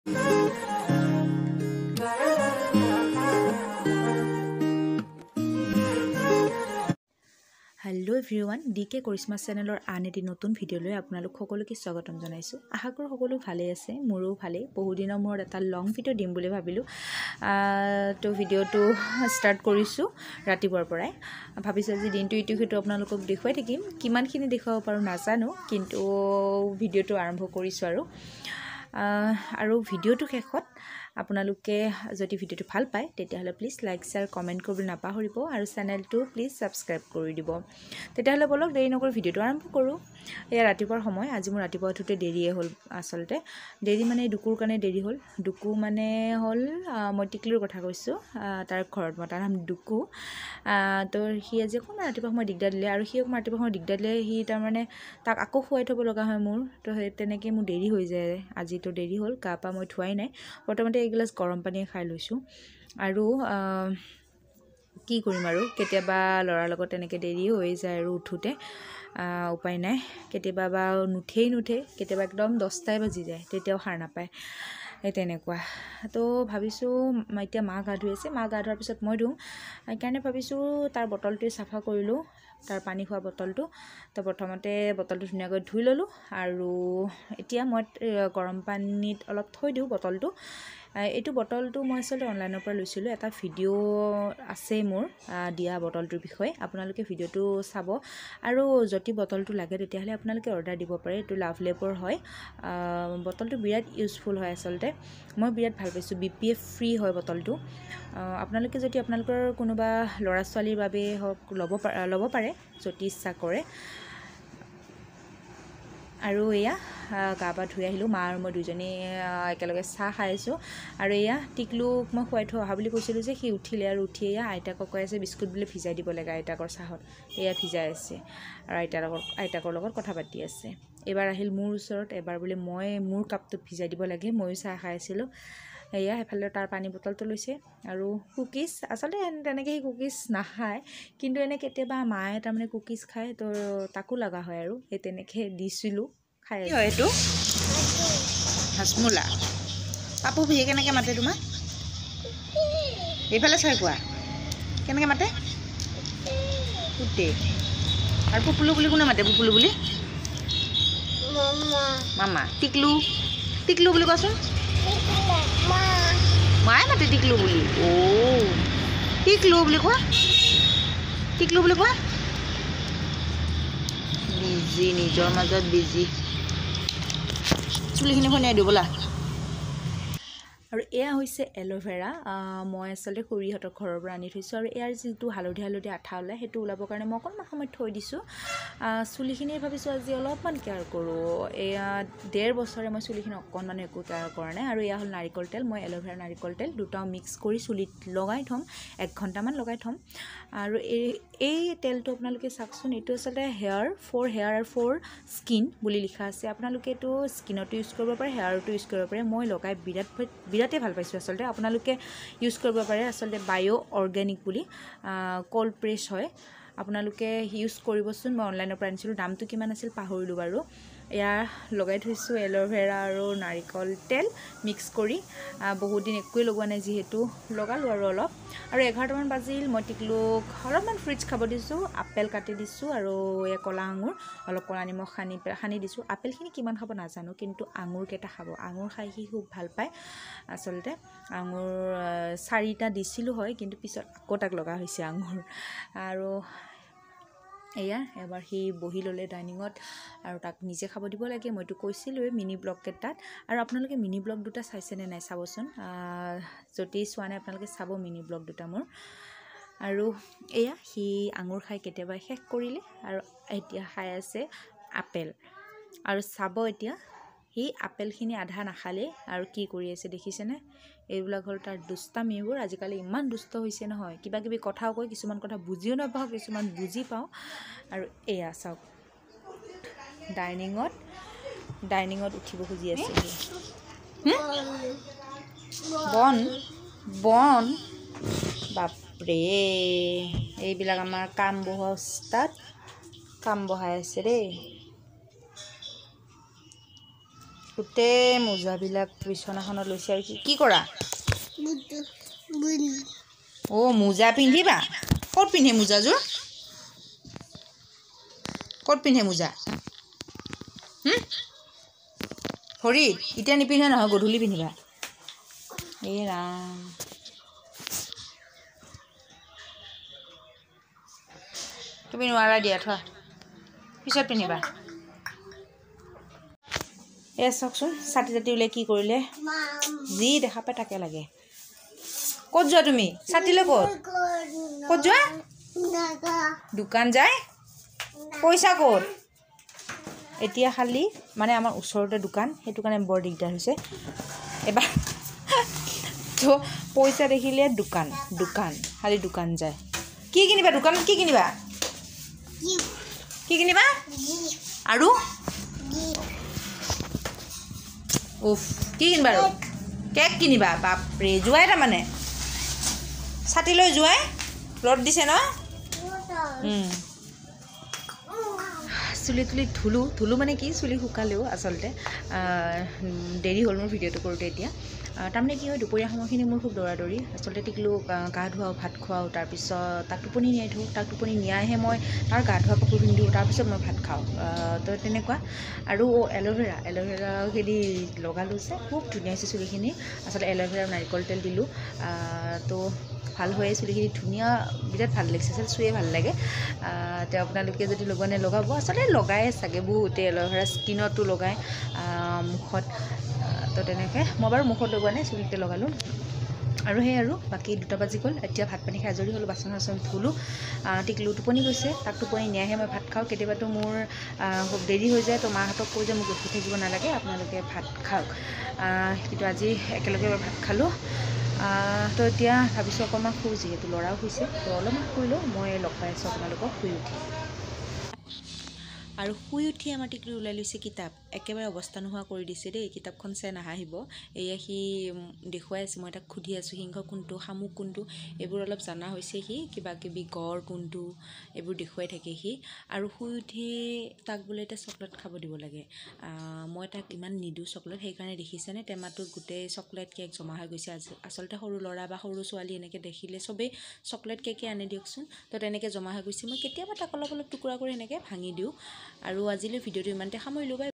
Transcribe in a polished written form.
Hello' everyone, D কে কৰিশ্মা চেনেলৰ আন এটি নতুন ভিডিঅ'লৈ আপোনালোক সকলোকে স্বাগতম জনাইছোঁ। আশা কৰোঁ সকলো ভালেই আছে, মোৰো ভালেই। বহুদিনৰ মূৰত এটা লং ভিডিঅ' দিম বুলি ভাবিলোঁ, তো ভিডিঅ'টো ষ্টাৰ্ট কৰিছোঁ ৰাতিপুৱাৰ পৰাই। ভাবিছোঁ আজি দিনটো ইটো সিটো আপোনালোকক দেখুৱাই থাকিম, কিমানখিনি দেখুৱাব পাৰোঁ নাজানো, কিন্তু ভিডিঅ'টো আৰম্ভ কৰিছোঁ। আৰু ভিডিঅ'টো শেষত আপোনালোকে যদি ভিডিঅ'টো ভাল পায় তেতিয়াহ'লে প্লিজ লাইক, শ্বেয়াৰ, কমেণ্ট কৰিবলৈ নাপাহৰিব আৰু চেনেলটো প্লিজ ছাবস্ক্ৰাইব কৰি দিব। তেতিয়াহ'লে ব'লক দেৰি নকৰি ভিডিঅ'টো আৰম্ভ কৰোঁ। এয়া ৰাতিপুৱাৰ সময়। আজি মোৰ ৰাতিপুৱা উঠোঁতে দেৰিয়ে হ'ল। আচলতে দেৰি মানে দুকুৰ কাৰণে দেৰি হ'ল। দুকু মানে হ'ল মই টিকলুৰ কথা কৈছোঁ, তাৰ ঘৰত মই তাৰ নাম দুকু। তো সি আজি অকণমান ৰাতিপুৱা সময় দিগদাৰ দিলে, আৰু সি অকণমান ৰাতিপুৱা সময় দিগদাৰ দিলে সি তাৰমানে তাক আকৌ খুৱাই থ'ব লগা হয় মোৰ, তো সেই তেনেকৈ মোৰ দেৰি হৈ যায়। আজিতো দেৰি হ'ল, গা পা মই ধোৱাই নাই। প্ৰথমতে এগিলাচ গৰম পানীয়ে খাই লৈছোঁ। আৰু কি কৰিম আৰু, কেতিয়াবা ল'ৰাৰ লগত তেনেকৈ দেৰি হৈ যায় আৰু উঠোঁতে, উপায় নাই। কেতিয়াবা বা নুঠেই নুঠে, কেতিয়াবা একদম 10টাই বাজি যায়, তেতিয়াও সাৰ নাপায়, এই তেনেকুৱা। তো ভাবিছোঁ এতিয়া মা গা ধুই আছে, মা গা ধোৱাৰ পিছত মই ধুম, সেইকাৰণে ভাবিছোঁ তাৰ বটলটোৱে চাফা কৰিলোঁ, তাৰ পানী খোৱা বটলটো। তো প্ৰথমতে বটলটো ধুনীয়াকৈ ধুই ল'লোঁ আৰু এতিয়া মই গৰম পানীত অলপ থৈ দিওঁ বটলটো। এইটো বটলটো মই আচলতে অনলাইনৰ পৰা লৈছিলোঁ, এটা ভিডিঅ' আছে মোৰ দিয়া বটলটোৰ বিষয়ে, আপোনালোকে ভিডিঅ'টো চাব। আৰু যদি বটলটো লাগে তেতিয়াহ'লে আপোনালোকে অৰ্ডাৰ দিব পাৰে। এইটো লাভ লেপৰ হয়, বটলটো বিৰাট ইউজফুল হয়, আচলতে মই বিৰাট ভাল পাইছোঁ। BPF free হয় বটলটো। আপোনালোকে যদি আপোনালোকৰ কোনোবা ল'ৰা ছোৱালীৰ বাবে হওক ল'ব পাৰে যদি ইচ্ছা কৰে। আৰু এয়া গা পা ধুই আহিলোঁ, মা আৰু মই দুজনী একেলগে চাহ খাই আছোঁ। আৰু এয়া টিকলুক মই খুৱাই থৈ অহা বুলি কৈছিলোঁ যে, সি উঠিলে আৰু উঠি এয়া আইতাকক কৈ আছে বিস্কুট বোলে ভিজাই দিব লাগে আইতাকৰ চাহত, এয়া ভিজাই আছে আৰু আইতাকৰ লগত কথা পাতি আছে। এইবাৰ আহিল মোৰ ওচৰত, এবাৰ বোলে মই মোৰ কাপটোত ভিজাই দিব লাগে, ময়ো চাহ খাই আছিলোঁ। এয়া সেইফালে তাৰ পানী বটলটো লৈছে আৰু কুকিজ। আচলতে তেনেকৈ সি কুকিজ নাখায়, কিন্তু এনে কেতিয়াবা মায়ে তাৰমানে কুকিজ খায়, তো তাকো লগা হয় আৰু সেই তেনেকৈ দিছিলোঁ খাই। কি হয় এইটো? হাজমোলা। পাপু ভিয়ে কেনেকৈ মাতে তোমাক? এইফালে চাই কোৱা, কেনেকৈ মাতে? পুতে। আৰু পুপুলু বুলি কোনে মাতে? পুপুলু বুলি মামা। টিকলু, টিকলু বুলি কোৱাচোন। মায়ে মাতে টিকলু বুলি। অ' টিকলু বুলি কোৱা, টিকলু বুলি কোৱা। বিজি, নিজৰ মাজত বিজি। চুলিখিনি ফনিয়াই দিওঁ ব'লা। আৰু এয়া হৈছে এল'ভেৰা, মই আচলতে খুৰীহঁতৰ ঘৰৰ পৰা আনি থৈছোঁ। আৰু ইয়াৰ যিটো হালধীয়া হালধীয়া আঠা ওলায় সেইটো ওলাবৰ কাৰণে মই অকণমান সময় থৈ দিছোঁ। চুলিখিনি ভাবিছোঁ আজি অলপমান কেয়াৰ কৰোঁ। এয়া 1.5 বছৰে মই চুলিখিনি অকণমানো একো কেয়াৰ কৰা নাই। আৰু এয়া হ'ল নাৰিকল তেল, মই এল'ভেৰা নাৰিকল তেল দুটাও মিক্স কৰি চুলিত লগাই থ'ম, 1 ঘণ্টামান লগাই থ'ম। আৰু এই তেলটো আপোনালোকে চাওকচোন, এইটো আচলতে হেয়াৰ ফৰ হেয়াৰ আৰু ফৰ স্কিন বুলি লিখা আছে। আপোনালোকে এইটো স্কিনতো ইউজ কৰিব পাৰে, হেয়াৰতো ইউজ কৰিব পাৰে। মই লগাই বিৰাটেই ভাল পাইছোঁ আচলতে, আপোনালোকে ইউজ কৰিব পাৰে। আচলতে বায়' অৰ্গেনিক বুলি কল্ড প্ৰেছ হয়, আপোনালোকে ইউজ কৰিবচোন। মই অনলাইনৰ পৰা আনিছিলোঁ, দামটো কিমান আছিল পাহৰিলোঁ বাৰু। এয়া লগাই থৈছোঁ এল'ভেৰা আৰু নাৰিকল তেল মিক্স কৰি। বহুত দিন একোৱেই লগোৱা নাই যিহেতু, লগালোঁ আৰু অলপ। আৰু 11টামান বাজিল, মই টিকলুক অলপমান ফ্ৰুইটছ খাব দিছোঁ, আপেল কাটি দিছোঁ আৰু এয়া ক'লা আঙুৰ অলপ ক'লা নিমখ সানি দিছোঁ। আপেলখিনি কিমান খাব নাজানো, কিন্তু আঙুৰকেইটা খাব। আঙুৰ খাই সি খুব ভাল পায়। আচলতে আঙুৰ 4টা দিছিলোঁ হয়, কিন্তু পিছত আকৌ তাক লগা হৈছে আঙুৰ। আৰু এয়া এবাৰ সি বহি ল'লে ডাইনিঙত আৰু তাক নিজে খাব দিব লাগে, মইতো কৈছিলোঁৱেই মিনি ব্লগকেইটাত। আৰু আপোনালোকে মিনি ব্লগ দুটা চাইছেনে নাই চাবচোন, যদি চোৱা নাই আপোনালোকে চাব মিনি ব্লগ দুটা মোৰ। আৰু এয়া সি আঙুৰ খাই কেতিয়াবা শেষ কৰিলে আৰু এতিয়া খাই আছে আপেল। আৰু চাব এতিয়া সি আপেলখিনি আধা নাখালে আৰু কি কৰি আছে দেখিছেনে? এইবিলাক হ'ল তাৰ দুষ্টামিবোৰ। আজিকালি ইমান দুষ্ট হৈছে নহয়, কিবা কিবি কথাও কয়, কিছুমান কথা বুজিও নাপাওঁ, কিছুমান বুজি পাওঁ। আৰু এয়া চাওক ডাইনিঙত উঠিব খুজি আছে সি। বন বন, বাপৰে, এইবিলাক আমাৰ কাম বহোৱা উস্তাদ, কাম বহাই আছে দেই। গোটেই মোজাবিলাক বিচনাখনত লৈছে। আৰু কি কৰা? অ' মোজা পিন্ধিবা? ক'ত পিন্ধে মোজাযোৰ? ক'ত পিন্ধে মোজা? ভৰিত? এতিয়া নিপিন্ধে নহয়, গধূলি পিন্ধিবা। এই ৰাম, তুমি নোৱাৰা দিয়া, থোৱা, পিছত পিন্ধিবা। এয়া চাওকচোন, ছাতি জাতি ওলাই কি কৰিলে, যি দেখা পায় তাকে লাগে। ক'ত যোৱা তুমি? ছাতিলৈ ক'ত ক'ত যোৱা? দোকান যায়? পইচা ক'ত? এতিয়া খালি মানে আমাৰ ওচৰতে দোকান, সেইটো কাৰণে বৰ দিগদাৰ হৈছে। এবাৰ তো পইচা দেখিলে দোকান দোকান, খালি দোকান যায়। কি কিনিবা দোকানত? কি কিনিবা? কি কিনিবা আৰু? উফ, কি কিনিবা আৰু? কেক কিনিবা? বাপৰে, যোৱাই তাৰমানে ছাতি লৈ যোৱাই। ৰ'দ দিছে ন? চুলি তুলি ধুলোঁ, ধুলোঁ মানে কি, চুলি শুকালেও আচলতে দেৰি হ'ল মোৰ ভিডিঅ'টো কৰোঁতে। এতিয়া তাৰমানে কি হয়, দুপৰীয়া সময়খিনি মোৰ খুব দৌৰা দৌৰি। আচলতে টিকলু গা ধুৱাওঁ, ভাত খুৱাওঁ, তাৰপিছত তাক টোপনি নিয়াই থওঁ, তাক টোপনি নিয়াইহে মই তাৰ গা ধোৱা কাপোৰ পিন্ধোঁ, তাৰপিছত মই ভাত খাওঁ। তো তেনেকুৱা। আৰু এল'ভেৰাখিনি লগালোঁ যে খুব ধুনীয়া হৈছে চুলিখিনি। আচলতে এল'ভেৰা নাৰিকল তেল দিলোঁ, তো ভাল হয় চুলিখিনি, ধুনীয়া, বিৰাট ভাল লাগিছে। আচলতে চুয়ে ভাল লাগে। তো আপোনালোকে যদি লগোৱা নাই লগাব, আচলতে লগায়ে চাগে বহুতে, এল'ভেৰা স্কিনতো লগায়, মুখত। তো তেনেকৈ মই বাৰু মুখত লগোৱা নাই, চুলিতে লগালোঁ। আৰু সেই আৰু বাকী 2টা বাজি গ'ল। এতিয়া ভাত পানী খাই আজৰি হ'লোঁ, বাচন চাচন ধুলোঁ। টিকলু টোপনি গৈছে, তাক টোপনি নিয়াইহে মই ভাত খাওঁ। কেতিয়াবাতো মোৰ খুব দেৰি হৈ যায়, তো মাহঁতক কওঁ যে মোক ৰখি থাকিব নালাগে, আপোনালোকে ভাত খাওক। কিন্তু আজি একেলগে ভাত খালোঁ। তো এতিয়া ভাবিছোঁ অকণমান শুওঁ, যিহেতু ল'ৰাও শুইছে, তো অলপমান শুই লওঁ। মই লগ পাই আছোঁ আপোনালোকক শুই উঠি। আৰু শুই উঠি আমাৰ টিকলু ওলাই লৈছে কিতাপ, একেবাৰে অৱস্থা নোহোৱা কৰি দিছে দেই। কিতাপখন চাই নাহাঁহিব। এয়া সি দেখুৱাই আছে, মই তাক সুধি আছোঁ সিংহ কোনটো, শামুক কোনটো, এইবোৰ অলপ জনা হৈছে সি, কিবা কিবি গড় কোনটো, এইবোৰ দেখুৱাই থাকে সি। আৰু শুই উঠি তাক বোলে এতিয়া চকলেট খাব দিব লাগে। মই তাক ইমান নিদিওঁ চকলেট, সেইকাৰণে দেখিছেনে টেমাটোত গোটেই চকলেট কেক জমা হৈ গৈছে। আচলতে সৰু ল'ৰা বা সৰু ছোৱালী এনেকৈ দেখিলে চবেই চকলেট কেকে আনে দিয়কচোন, তো তেনেকৈ জমা হৈ গৈছে। মই কেতিয়াবা তাক অলপ অলপ টুকুৰা কৰি এনেকৈ ভাঙি দিওঁ। আৰু আজিলৈ ভিডিঅ'টো ইমানতে সামৰিলোঁ, বাই।